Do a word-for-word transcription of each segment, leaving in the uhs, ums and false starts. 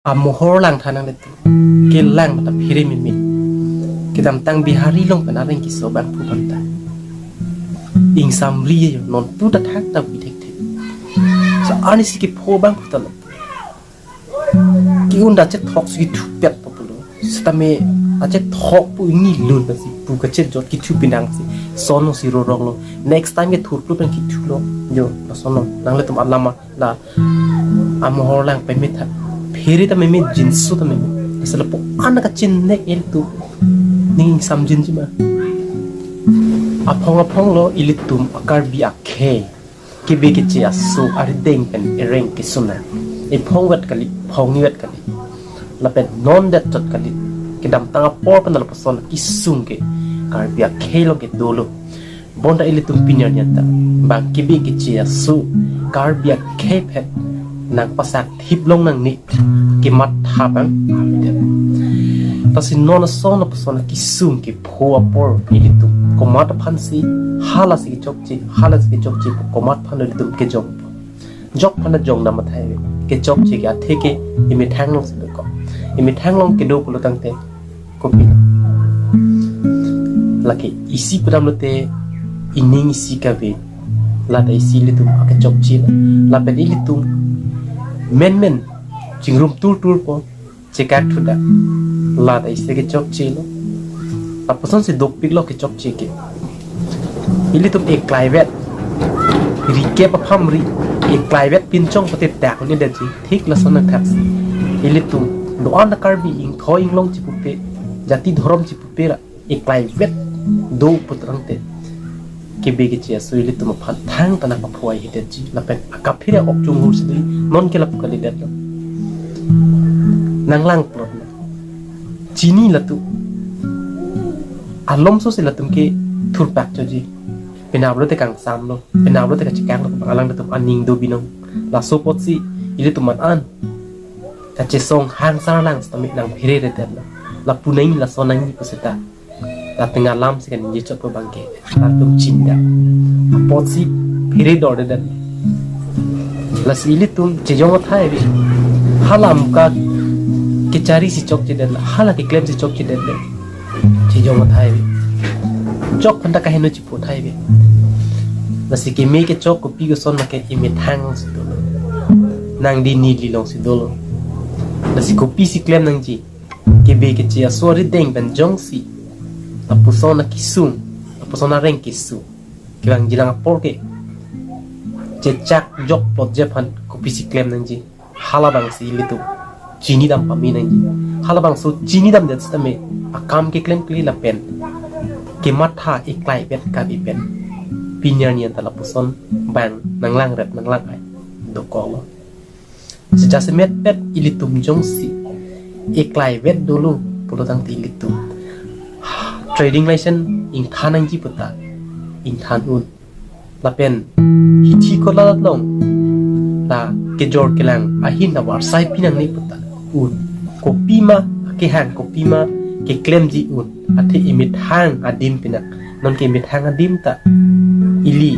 Amohor lang tha nanglitum. Kelang ta phere meme. Kedamtang Bihari along pen areng keso abangphu aphan ta. Ingsamri yo, non pu ta thakta pi thekthek. So arnisi kepho abangphu ta lo. Ke-un ta chethok si kethupet po pulo. Sitame achethok pu ingni lun ta si pu kachejot kethu pinang si. Sono si rorok lo. Next time kethur pulo pen kethu lo. Yo, lasono. Nanglitum alama la amohor lang peme tha. Phere ta meme, jinso ta meme. Asal lapu-an kachinine ilitum. Ning samjinji ma. Aphong aphong lo ilitum a-Karbi akhei. Kebe keche aso arideng pen ereng kesuna. Ephong vet kali, phongni vet kali. Lapen non det chot kali. Kedamtang apor pen lapuson kesung ke Karbi akhei along ke dolo. Bonta ilitum pini arni anta bang kebe keche aso Karbi akhei aphan nangpasak thip long nangne kematha abang avedet. Lasi non ason apuson kesung kepho apor ilitum komat aphan si, hala si kechokche, hala si kechokche, komat aphan ilitum kejong. Jok aphan jong dam athai ave. Kechokche ke atheke emethang along si do ko. Emethang along kedo pulo tangte kopi lo. Lake isi pudam lote ining isi kave. Lata isi ilitum akechokche lo. Lapen ilitum menmen chingrum turtur po chekak thuda. Lata isi kechokche lo. Lapuson si dopik lo kechokche ke. Ilitum eklai vet. Rikep apam ri. Eklai vet pinchong pate dak ni daji. Thik lason nangthak si. Ilitum doan a-Karbi ingthoi inglong chipupe, jati dhorom chipupe ra eklai vet do putrangte. Kebe keche aso ilitum aphan thangta nangpaphuai hidetji. Lapen akaphere ok chunghur si do, non ke lapu kalidetlo. Nanglang plot na. Chini latu. Alomso si latum kethurpak choji. Penap lote kangsamlo. Penap lote kachekanglo. Bang alanglitum aning do binong. Laso apot si ilitum an an kachesong hang sarlang sitame nangphere redetlo. Lapu nangji, laso nangji pusita. Latum alam si kaningje chot po abangke. Latum chinda. Apot si phere dor dedet. Lasi ilitum chejong athai ave. Hala muka kechari si chokchedet la. Hala keklem si chokchedet le. Chejong athai ave. Chok aphan ta kaheno chipho athai ave. Lasi keme kechok kopi koson make emethang along si dolo. Nangdi neli along si dolo. Lasi kopi si klem nangji. Kebe keche aso arideng pen jongsi lapuson akesung, lapuson areng keso kevangji lang apor ke chechak jok plotji aphan kopi si klem nangji. Hala abang si ilitum chinidam pame nangji. Hala abangso chinidamdet sitame akam keklem kle lapen kematha eklai vet kave pen pini arni anta lapuson abang nanglangret nanglang ai dokoklo. Sejase metpet ilitum jongsi eklai vet dolo pulo tangte ilitum trading license ingthan nangji puta ingthan un. Lapen hithi kola along la kejor kelang ahin avarsai pinangne puta un. Kopi ma kehang, kopi ma keklemji un. Athe emethang adim pinak. Nonke emethang adim ta ili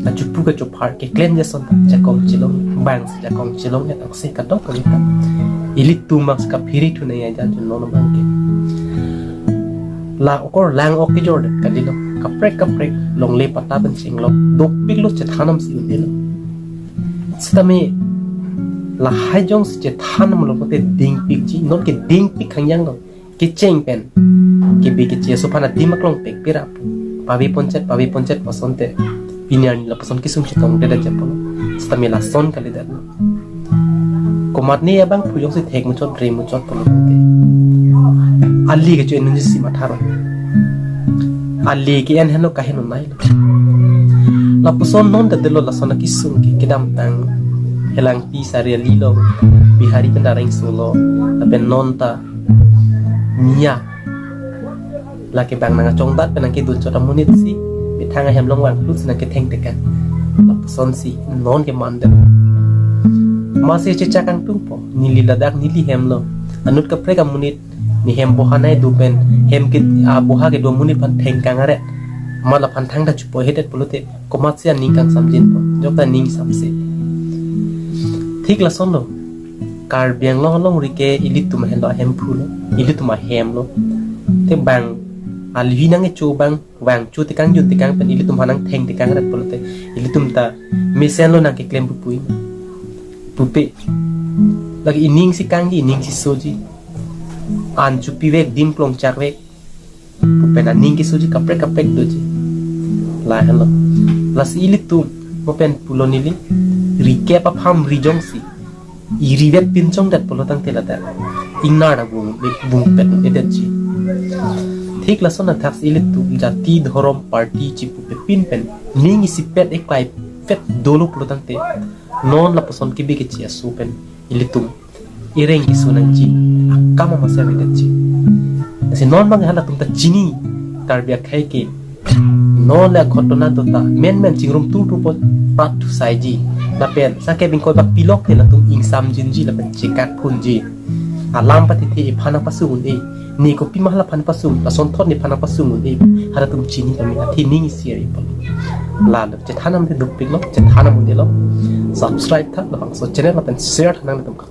achupu kachophar keklemji ason ta jakong chelong, bang si jakong chelong et angse kadok kali ta. Ilitum bang si kaphere thu nangji aja jun non abangke. La okor lang ok kejordet kalilo. Kaprek kaprek longle patta pen chenglok. Dopiklo chethan dam si un-elo. Sitame lahai jongsi chethan dam lo pote dingpikji, nonke dingpik khangjang lo. Kecheng pen kebe keche aso aphan adim aklong pek pira pu. Pave ponchet, pave ponchet pu asonte pini arni lapuson kesung chetongdedetji apotlo. Sitame lason kalidetlo. Komatne abangphu jongsi thek muchot, re muchot pulo tangte, ali kecho enunji si matha ro. Ali ke-en henlo kahenlo nailo. Lapuson non ta dolo lason akesung ke kedamtang Helangpi Sariali along Bihari pen areng solo. Lapen non ta Mia. Lake bang nangkachongdat pen nangkedun chot amonit si methang ahem along vangplut si nangketheng tekang. Lapuson si nonke mandet. Masi chechak angtung po. Neli ladak neli hem lo. Anut kaprek amonit ne hem boha nai do pen hem ke, ah, boha kedo amonit aphan thengkang aret. Amat laphan thangta chupo hedet pulote komatsi aning kangsamjin po. Jokta ning samse. Thik lason lo. Karbi Anglong alongri ke ilitum ahem lo, ahemphu lo, ilitum ahem lo. Te bang alwi nangkecho bang, bang cho tekang jun tekang pen ilitum aphan nangtheng tekang rat pulote ilitum ta mesen lo nangkeklem pupu-i. Pupe. Lake ining si kangji, ining si soji. An chupivek, dim klongchakvek pu pen aning kesoji kaprek kaprek doji. Lahenlo. Lasi ilitum mo pen pulo neli, ri kep apham ri jongsi irivet pinchongdet pulo tangte lata ingnar ta bung bung pet edetji. Thik lason athaksi ilitum jati dhorom party chipupe pin pen ning isipet eklai pet dolo pulo tangte non lapuson kibi kechi aso pen ilitum ireng keso nangji akam amatsi avedetji. Lasi non bang halatum ta chini Karbi akhei ke non le aghotona do ta menmen chingrum turtur po pat thu saiji. Lapen sake bingkoi bak pilok te latum ingsamjinji lapen chekak phunji. Alam patiti iphan nangpasung un-e. Ne kopima hala aphan pasung, lason thot nephan nangpasung un-e. Halatum chini kami, athe ning isi ari pon. La chethan nangdukpiklo, chethan nangdelo. Subscribe tha labangso channel lapen share tha nangtum kak.